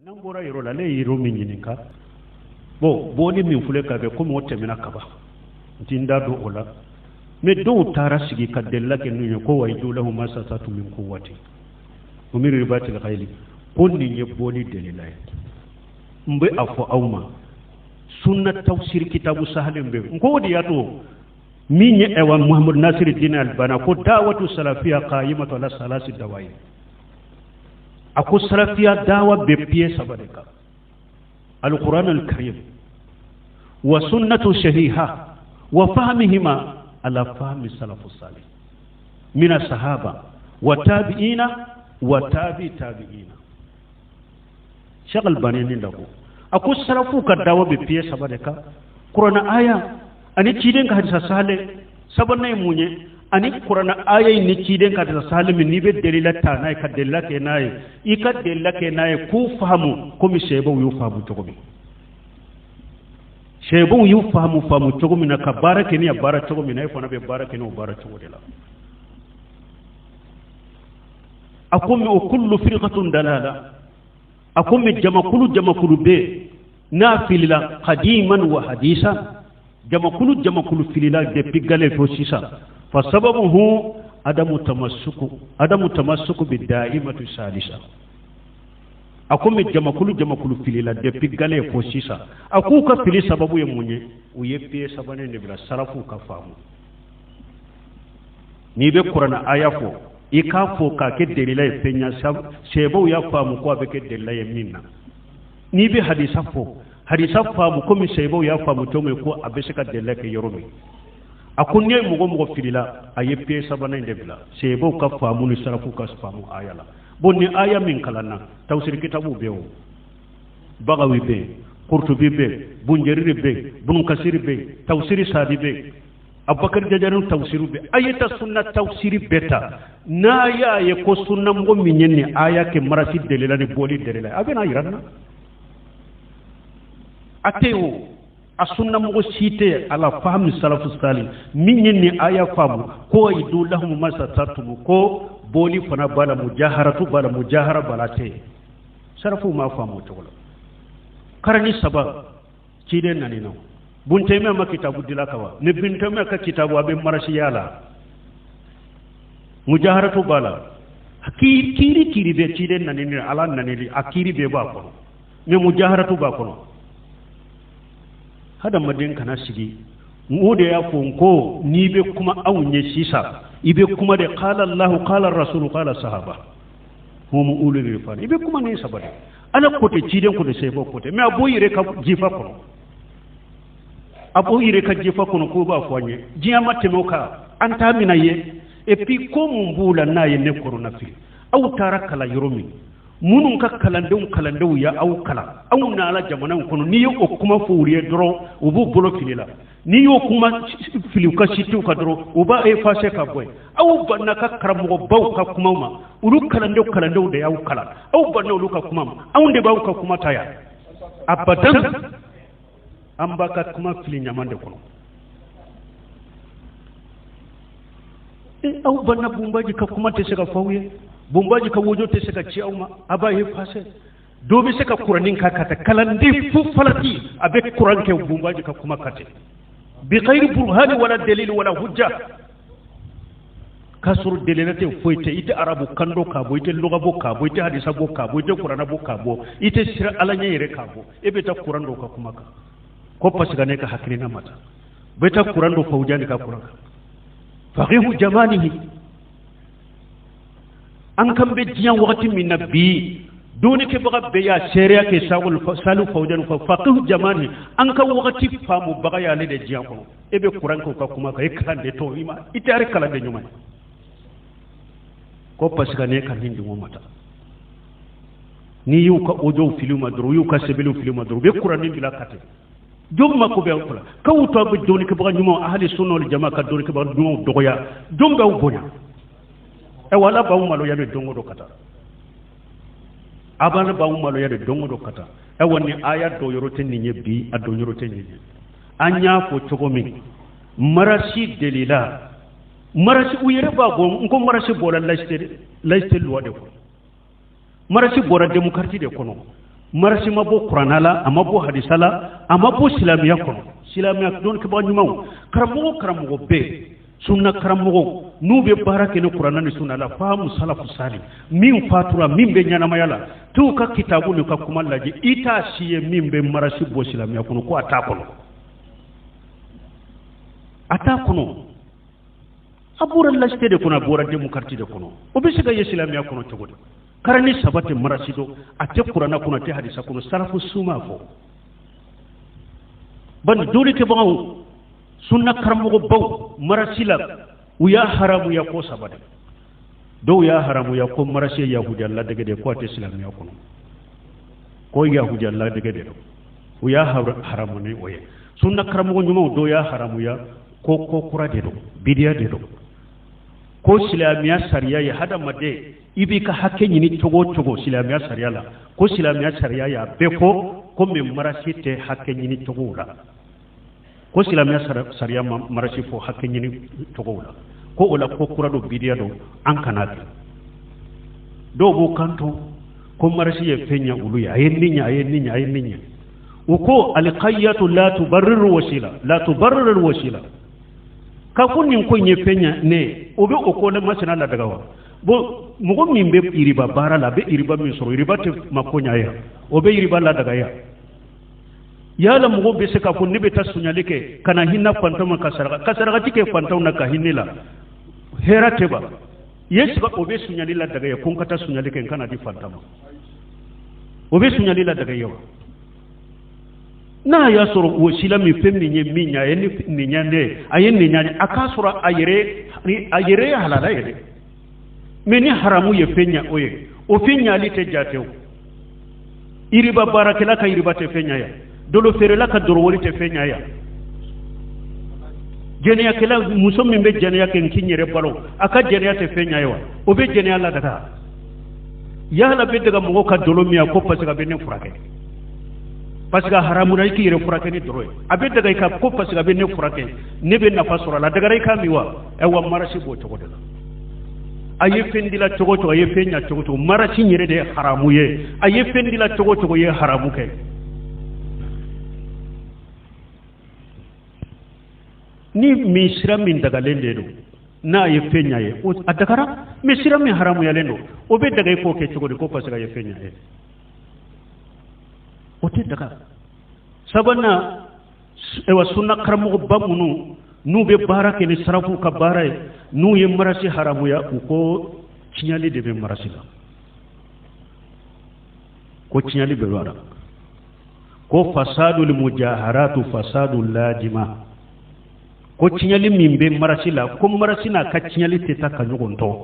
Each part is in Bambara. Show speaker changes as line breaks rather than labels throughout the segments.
N'an bɔra yɔrɔ la, ne ye yɔrɔ min ɲininka, bon, bɔli min filɛ ka kɛ, komi o tɛmɛna kaban, n ti n da don o la. Mais dɔw taara sigi ka delila kɛ n'u ye ko wa aiddu lahum mastata'tum min quwwati wa min ribatil khayli, ko nin ye bɔli delila ye. N bɛ a fɔ aw ma, sunna tafsir kitabu sahalen bɛ n ko o de y'a to min ye ɛwa Muhammadu Nasiru Dini Albani ko dawatu salafiya qayimatu ala salasi dawayi. A ko salafiya dawa bɛ pied saba de kan: alquran alkarim wa sunnatu sahiha wa fahmihima ala fahmi salafu salih mina sahaba wa tabi'ina wa tabi tabi'ina. Cheikh Albani nin da ko a ko salafu ka dawa bɛ pied saba de kan: kuranɛ aya ani ciden ka hadisa sahale. Sabanan ye mun ye? Ani kuranɛ aya in ni ciden ka hadisa sahale min, n'i bɛ delila ta n'a ye ka delila kɛ n'a ye, i ka delila kɛ n'a ye k'u faamu komi sɛbɛw y'u faamu cogo min, sɛbɛw y'u faamu faamu cogo min na, ka baara kɛ ni a baara cogo min na, e fana bɛ baara kɛ n'o baara cogo de la. A ko mɛ o kullu firqatun dalala, a ko mɛ jamakulu jamakulu bɛ n'a filila qadiman wa hadisan, jamakulu jamakulu filila depuis gale fo sisan, fa sababuhu adamu tamassuku bi da'imatu salisa. A ko mɛ jamakulu jamakulu filila depuis gale fo sisan, a k'u ka fili sababu ye mun ye? U ye pied sabanan de bila sarafu ka faamu. N'i bɛ kuranɛ aya fɔ, i k'a fɔ k'a kɛ delila ye fɛn ɲa sɛbɛw y'a faamu ko a bɛ kɛ delila ye min na. N'i bɛ hadisa fɔ, hadisa faamu komi sɛbɛw y'a faamu cogo min ko a bɛ se ka delila kɛ yɔrɔ min. A ko n'i ye mɔgɔ mɔgɔ filila, a ye pied sabanan in de bila, sɛbɛw ka faamu ni sarafu ka faamu aya la. Bon, ni aya min kalanna, tafsiri kitabu bɛ o Bagawi bɛ yen, Kurtubi bɛ yen, Bunjeriri bɛ yen, Bunu Kasiri bɛ yen, tafsiri Sadi bɛ yen, Abubakar Jajani tafsiri bɛ yen. A ye taa sunna tafsiri bɛɛ ta, n'a y'a ye ko sunnamɔgɔ min ye nin aya kɛ marasi delila ni bɔli delila, a bɛ n'a yira n na. A tɛ o a sunnamɔgɔ si tɛ ala fahmi salafu sali min ye nin aya faamu ko aiddu lahum mastata'tum, ko bɔli fana b'a la, mujaharatu b'a la, mujahara b'a la. Tɛ sarafuw m'a faamu o cogo la. Karani saba ciden nani na, Buntɛmiya ma kitabu dila ka wa ni Buntɛmiya ka kitabu a bɛ marasiya la, mujaharatu b'a la, kiiri kiiri bɛ ciden nani ni ala nani, a kiiri bɛɛ b'a kɔnɔ, mais mujaharatu b'a kɔnɔ. Hadamaden kana sigi. O de y'a fɔ n ko n'i bɛ kuma anw ye sisan, i bɛ kuma de qala Allahu, qala rasulu, qala sahaba hum ulul irfan. I bɛ kuma ni saba de: ala ko tɛ, ciden ko tɛ, sɛbɛn ko tɛ. Mais a b'o yɛrɛ ka jifa kɔnɔ, a b'o yɛrɛ ka jifa kɔnɔ k'o b'a fɔ an ye, diɲɛ ma tɛmɛ o kan, an t'a minɛ ye. Et puis ko mun b'u la n'a ye ne kɔnɔna fili? Aw taara kalan yɔrɔ min, minnu ka kalandenw kalandenw ya aw kalan, aw nana jamana in kɔnɔ, n'i ye o kuma fɔ olu ye dɔrɔn, u b'u bolo fili la. N'i y'o kuma fili u ka sitiw kan dɔrɔn, u b'a effacer ka bɔ yen. Aw banna ka karamɔgɔbaw ka kumaw ma, olu kalandenw kalandenw de y'aw kalan, aw banna olu ka kuma ma, anw de b'aw ka kuma ta yan abadan. An b'a ka kuma fili ɲaman de kɔnɔ. Aw banna Bunbaji ka kuma tɛ se ka fɔ aw ye, Bunbaji ka wojo tɛ se ka ci aw ma, a b'a effacer. Dɔ bɛ se ka kuranin kan ka taa kalanden fu falati, a bɛ kuran kɛ Bunbaji ka kuma ka ten bi khayri burhani wala dalil wala hujja, k'a sɔrɔ delila tɛ, foyi tɛ. I tɛ arabu kan dɔn k'a bɔ, i tɛ luga bɔ k'a bɔ, i tɛ hadisa bɔ k'a bɔ, i tɛ kuranɛ bɔ k'a bɔ, i tɛ sira ala ɲɛ yɛrɛ k'a bɔ. E bɛ taa kuran dɔw ka kuma kan ko parce que ne ka hakilina ma taa, bɛ taa kuran dɔ Fawujani ka kuran kan, faqihu jamanihi. An kan bɛ diɲɛ wagati min na bi, dɔnnikɛbaga bɛɛ y'a seereya kɛ Salu Fawujani fa faqihu jamani, an ka wagati faamubaga y'ale de diɲɛ kɔnɔ. E bɛ kuran kɛ u ka kuma kan, e kalan de tɔ i ma, i tɛ hali kalan de ɲuman ye ko parce que ne ka nin dingɔ ma taa. N'i y'u ka audio fili u ma dɔrɔn, u y'u ka sɛbɛnniw fili u ma dɔrɔn, u bɛ kuranin bila ka ten. Jɔn mako bɛ aw la k'aw to aw bɛ dɔnnikɛbaga ɲumanw, ahali sunna wal jama ka dɔnnikɛbaga ɲumanw dɔgɔya, jɔn b'aw bonya? Ayiwa, ala b'aw maloya de don o don ka taa, a b'ala b'aw maloya de don o don ka taa. Ayiwa, ni aya dɔ yɔrɔ tɛ nin ye bi, a dɔn yɔrɔ tɛ nin ye. An y'a fɔ cogo min, marasi delila marasi, u yɛrɛ b'a bɔ n ko marasi bɔra laïcité, laïcité loi de kɔnɔ, marasi bɔra démocratie de kɔnɔ. Marasi ma bɔ kuranna la, a ma bɔ hadisa la, a ma bɔ silamɛya kɔnɔ. Silamɛya dɔnnikɛbaga ɲumanw, karamɔgɔ karamɔgɔ bɛɛ, sunna karamɔgɔw, n'u bɛ baara kɛ ni kuranna ni sunna la, faamu salafu sali, min fatura, min bɛ ɲɛnamaya la, t'u ka kitabu n'u ka kuma lajɛ, i t'a si ye min bɛ marasi bɔ silamɛya kɔnɔ, ko a t'a kɔnɔ. A t'a kɔnɔ. A bɔra laïcité de kɔnɔ, a bɔra démocratie de kɔnɔ. O bɛ se ka ye silamɛya kɔnɔ cogo di? Karani saba tɛ marasi dɔn, a tɛ kuranna kɔnɔ, a tɛ hadisa kɔnɔ, salafu su m'a fɔ. Bani dɔnnikɛbagaw, sunna karamɔgɔbaw marasi la, u y'a haramuya ko saba de. Dɔw y'a haramuya ko marasi ye yahudiya ladege de ye, ko a tɛ silamɛya kɔnɔ, ko yahudiya ladege de don. U y'a haramu ni o ye. Sunna karamɔgɔ ɲumanw dɔw y'a haramuya ko ko kura de don, bidiya de don, ko silamɛya sariya ye hadamaden i b'i ka hakɛ ɲini cogo o cogo silamɛya sariya la, ko silamɛya sariya y'a bɛɛ fɔ, ko mɛ marasi tɛ hakɛ ɲini cogow la, ko silamɛya sariya ma marasi fɔ hakɛ ɲini cogow la, ko o la ko kura don, bidiya don, an kana kɛ. Dɔw b'o kanto ko marasi ye fɛn ɲɛ olu ye, a ye nin ɲɛ, a ye nin ɲɛ, a ye nin ɲɛ. U ko alikayyatu la tubarriru wasila, la tubarriru wasila, ka ko nin ko in ye fɛn ɲɛ ne ye, o bɛ o ko masina ladaga wa? Bon, mɔgɔ min bɛ iriba baara la, a bɛ iriba min sɔrɔ, iriba tɛ mako ɲɛ ya, o bɛ iriba ladaga ya. Yala mɔgɔ bɛ se k'a fɔ ne bɛ taa sonyali kɛ ka na hinɛ fantanw ma, ka saraka, ka sarakati kɛ fantanw na, ka hinɛ la, hɛrɛ tɛ ban. Ye saba o bɛ sonyali ladaga ya, ko n ka taa sonyali kɛ n kana di fantan ma, o bɛ sonyali ladaga ya wa? N'a y'a sɔrɔ o sila min fɛn min ye min ɲɛ, a ye nin ɲɛ ne ye, a ye nin ɲɛ, a k'a sɔrɔ a yɛrɛ ye halala ye dɛ. Mɛ ni haramu ye fɛn ɲɛ o ye, o fɛn ɲali tɛ jate o. Iriba baarakɛla ka iriba tɛ fɛn ɲɛ ya, dolo feerela ka dorowari tɛ fɛn ɲɛ ya, jɛnɛyakɛla muso min bɛ jɛnɛya kɛ n k'i yɛrɛ balo, a ka jɛnɛya tɛ fɛn ɲɛ ye wa? O bɛ jɛnɛya ladaga. Yala bɛ daga mɔgɔw ka dolo min ya ko parce que a bɛ ne furakɛ, parce que haramu na i k'i yɛrɛ furakɛ ni dɔrɔ ye, a bɛ daga i ka ko parce que a bɛ ne furakɛ, ne bɛ nafa sɔrɔ a la, dagara i ka min wa? Ayiwa, marasi b'o cogo de la. A ye fɛn dila cogo cogo, a ye fɛn ɲa cogo cogo, marasi yɛrɛ de ye haramu ye. A ye fɛn dila cogo cogo, ye haramu kɛ. Ni min sira min dagalen de don, n'a ye fɛn ɲa ye, a dagara. Mɛ sira min haramuyalen don, o bɛ daga i k'o kɛ cogo di ko parce que a ye fɛn ɲa ye? O tɛ daga. Sabanan, ayiwa, sunna karamɔgɔba minnu n'u bɛ baara kɛ ni sarafuw ka baara ye, n'u ye marasi haramuya, u ko tiɲɛli de bɛ marasi la, ko tiɲɛli bɛ a la, ko fasadul mujaharatu fasadu lajima, ko tiɲɛli min bɛ marasi la, ko marasi n'a ka tiɲɛli tɛ taa ka ɲɔgɔn tɔ,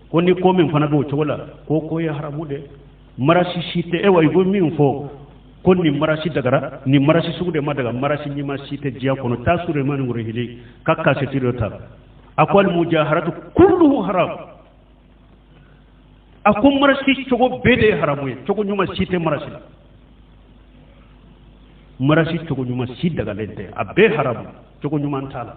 ko ni ko min fana bɛ o cogo la, ko ko ye haramu dɛ. Marasi si tɛ, ewa, i bɛ min fɔ ko nin marasi dagara, nin marasi sugu de ma daga, marasi ɲuman si tɛ diɲɛ kɔnɔ. Taa Sulemani Wurehili ka kasɛti dɔ ta, a ko al mujaharatu kulluhu haram, a ko marasi cogo bɛɛ de ye haramu ye, cogo ɲuman si tɛ marasi la, marasi cogo ɲuman si dagalen tɛ, a bɛɛ haramu, cogo ɲuman t'a la.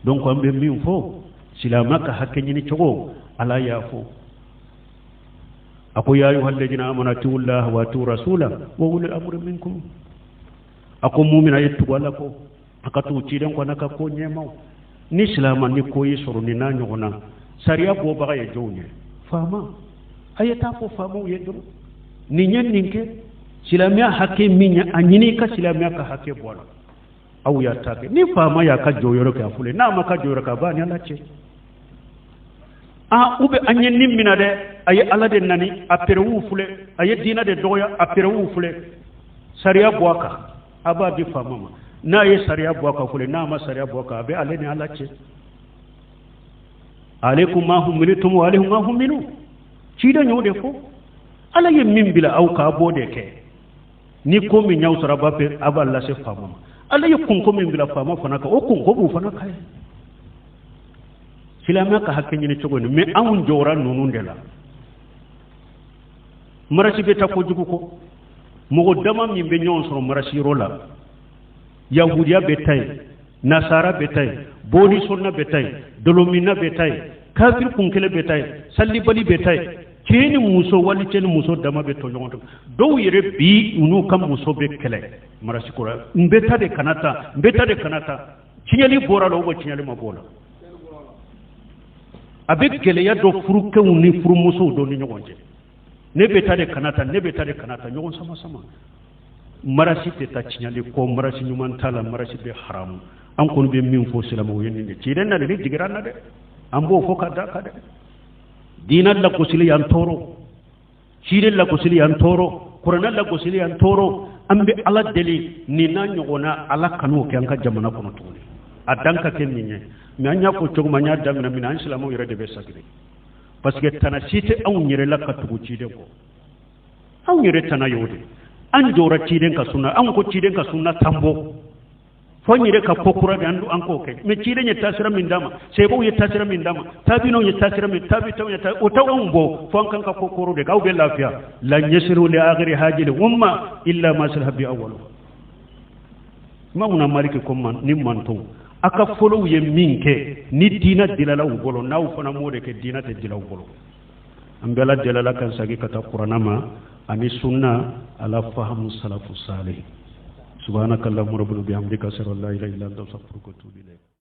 Donc an bɛ min fɔ, silamɛ ka hakɛ ɲini cogo, Ala y'a fɔ, a ko ya ayyuhal ladina amanu atiu llaha wa atiu rasula wa ulil amri minkum. A ko mumina ye tugu Ala kɔ, a ka tugu ciden kɔ n'a ka ko ɲɛmaw. Ni silamɛ ni ko y'i sɔrɔ nin n'a ɲɔgɔn na, sariya bɔbaga ye jɔnw ye? Faama. A ye taa fɔ faamaw ye dɔrɔn, nin ye nin kɛ, silamɛya hakɛ min ye, a ɲini i ka silamɛya ka hakɛ bɔ a la. Aw y'a ta kɛ, ni faama y'a ka jɔyɔrɔ kɛ, a fɔlen, n'a ma ka jɔyɔrɔ kɛ, a b'a ni Ala cɛ. Ah, u bɛ an ye nin minɛ dɛ, a ye Ala de nani, a perewu filɛ, a ye diinɛ de dɔgɔya, a perewu filɛ, sariya bɔ a kan, a b'a di faama ma. N'a ye sariya bɔ a kan filɛ, n'a ma sariya bɔ a kan, a bɛ ale ni Ala cɛ. Aleykum ma humiltum wa alayhim ma humilu, ciden y'o de fɔ. Ala ye min bila aw kan, a b'o de kɛ. Ni ko min y'aw sɔrɔ, a b'a fɛ, a b'a lase faama ma. Ala ye kunko min bila faama fana kan, o kunko b'u fana kan ye. Silamɛya ka hakɛ ɲini cogo ni, mɛ anw jɔra ninnu de la. Marasi bɛ taa kojugu kɔ, mɔgɔ dama min bɛ ɲɔgɔn sɔrɔ marasi yɔrɔ la, yahudiya bɛ taa yen, nasara bɛ taa yen, bolisɔnna bɛ taa yen, dolominna bɛ taa yen, kafiri kun kelen bɛ taa yen, salibali bɛ taa yen. Cɛ ni muso wali cɛ ni muso dama bɛ tɔɲɔgɔn tɔɲɔ. Dɔw yɛrɛ bi u n'u ka muso bɛ kɛlɛ marasi ko la. N bɛ taa de kana taa, n bɛ taa de kana taa. Tiɲɛli bɔra la ou tiɲɛli ma bɔ o la. A bɛ gɛlɛya don furukɛw ni furumusow dɔ ni ɲɔgɔn cɛ. Ne bɛ taa de kana taa, ne bɛ taa de kana taa, ɲɔgɔn sama sama. Marasi tɛ taa tiɲɛli kɔ, marasi ɲuman t'a la, marasi bɛ haramu. An kɔni bɛ min fɔ silamɛw ye nin de. Ciden na de ni digira an na dɛ. An b'o fɔ ka da kan dɛ. Diinɛ lagosili y'an tɔɔrɔ, ciden lagosili y'an tɔɔrɔ, kuranɛ lagosili y'an tɔɔrɔ. An bɛ Ala deli nin n'a ɲɔgɔnna Ala kan'o kɛ an ka jamana kɔnɔ tuguni. A dan ka kɛ nin ye. Mais an y'a fɔ cogo min, an y'a daminɛ min na, an silamɛw yɛrɛ de bɛ sagiri. Parce que tana si tɛ anw yɛrɛ la ka tugu ciden kɔ. Anw yɛrɛ tana y'o de. An jɔra ciden ka sunna, anw ko ciden ka sunna t'an bɔ. Fo an yɛrɛ ka ko kura de an k'o kɛ. Mais ciden ye taasira min d'a ma, seebaw ye taasira min d'a ma, taabinaw ye taasira min, taabitaw ye taasira, o t'anw bɔ, fo an kan ka ko kɔrɔ de kɛ. Aw bɛ lafiya. Lan yasiru li akhiri hajil umma illa ma salaha bi awwalu. Imamuna Maliki ko man, ni manton a ka fɔlɔw ye min kɛ ni diinɛ dilala u bolo, n'aw fana m'o de kɛ, diinɛ tɛ dila u bolo. An bɛɛ lajɛlen kan segin ka taa kuranɛ ma ani sunna ala fahamu salafu salih. Subhanaka allahumma rabbana bihamdika ashhadu an la ilaha illa anta astaghfiruka wa atubu ilayk.